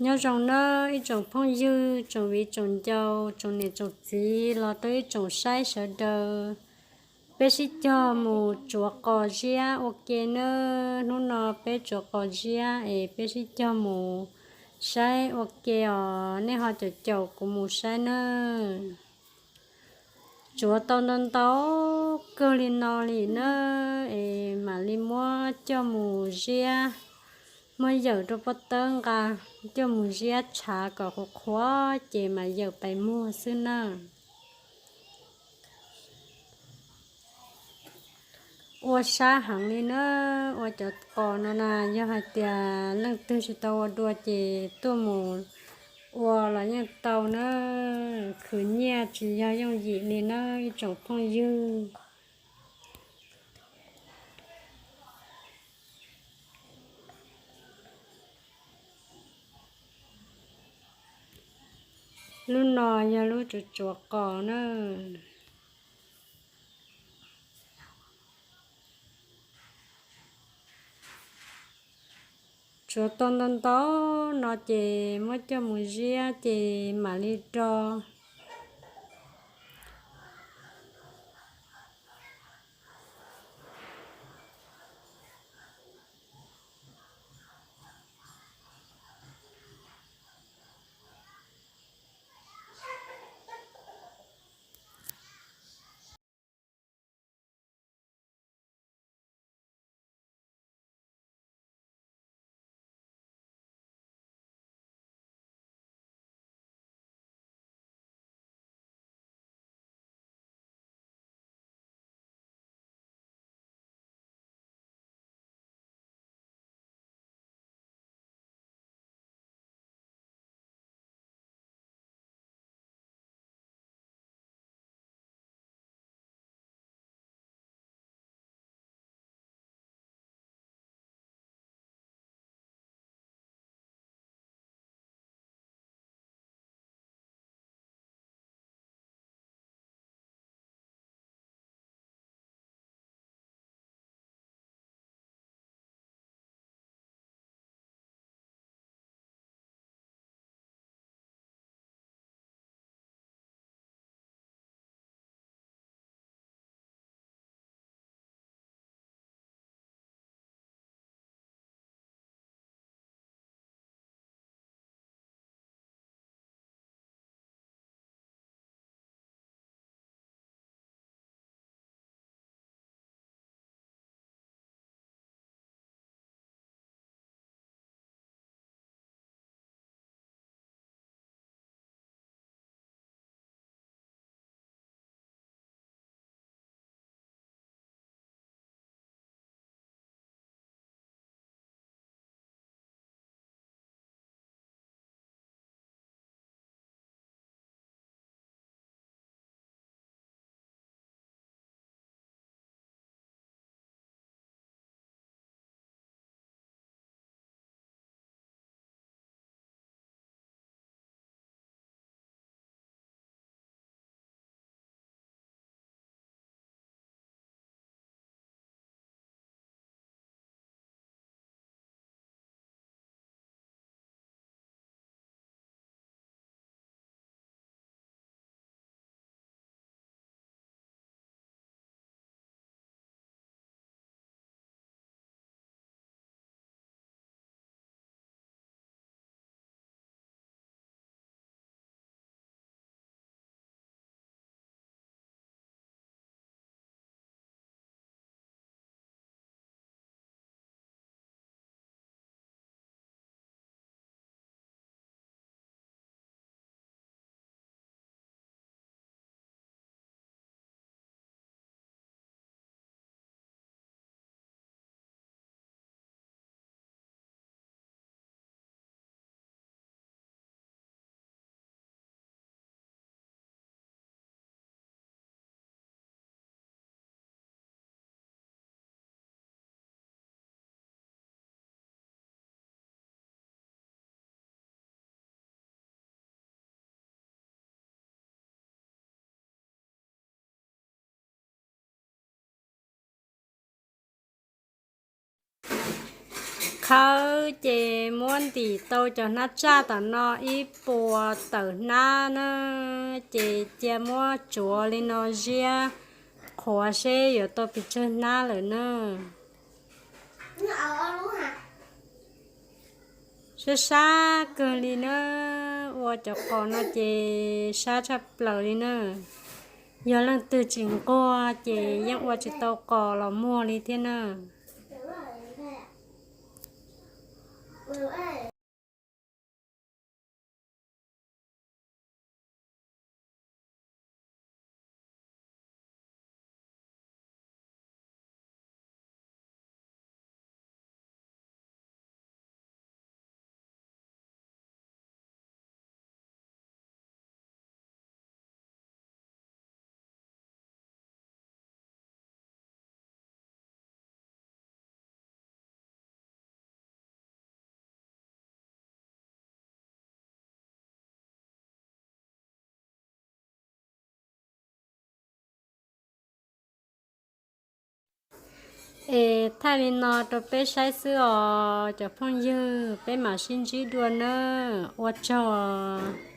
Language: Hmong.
Nyob zoo nawb ib tsoom phooj ywg, tsoom viv tsoom ncaus, tsoom niam tsoom txiv los rau ib tsoom saib sawv daws. Peb sib cog mus tsuav qos ziab ua ke nawb. Hnub no peb tsuav qos ziab es peb sib cog mus saib ua ke os. Nej ho caum caum kuv mus saib nawb. Tsuav tau ntau ntau kawg li no li nawb es mam li muab coj mus ziab, muab yawm rau pob tawb nqa, coj mus ziab tshav kom qhuav qhuav ces mam yawm pais muag xwb nawb. Ua sab heev li nawb, ua cov qos no na, yog hais tias leej twg tsis tau ua dua ces tuaj mus ua los yeej tau nawb. Khwv nyiaj tsis yog yooj yim li nawb ib tsoom phooj ywg. Lub no yog lub tsuav tsuav qos nawb. Tsuav tau ntau ntau no ces muab coj mus ziab ces mam li do. Khawb ces muab ntim tau cov hnab tsaj tom no ib puas tawm hnab na, ces cia muab tsuav li no ziab qhuav seb yuav tau pes tsawg hnab lawm na. Sab sab kawg li na, ua cov qos no ces sab tshaj plaws li na. Yog leej twg tsis nquag ces yeej ua tsis tau qos los muag li thiab na. Es thaij li no rau peb saib xwb os cov phooj ywg, peb mam sib ntsib dua nawb, ua tsaug.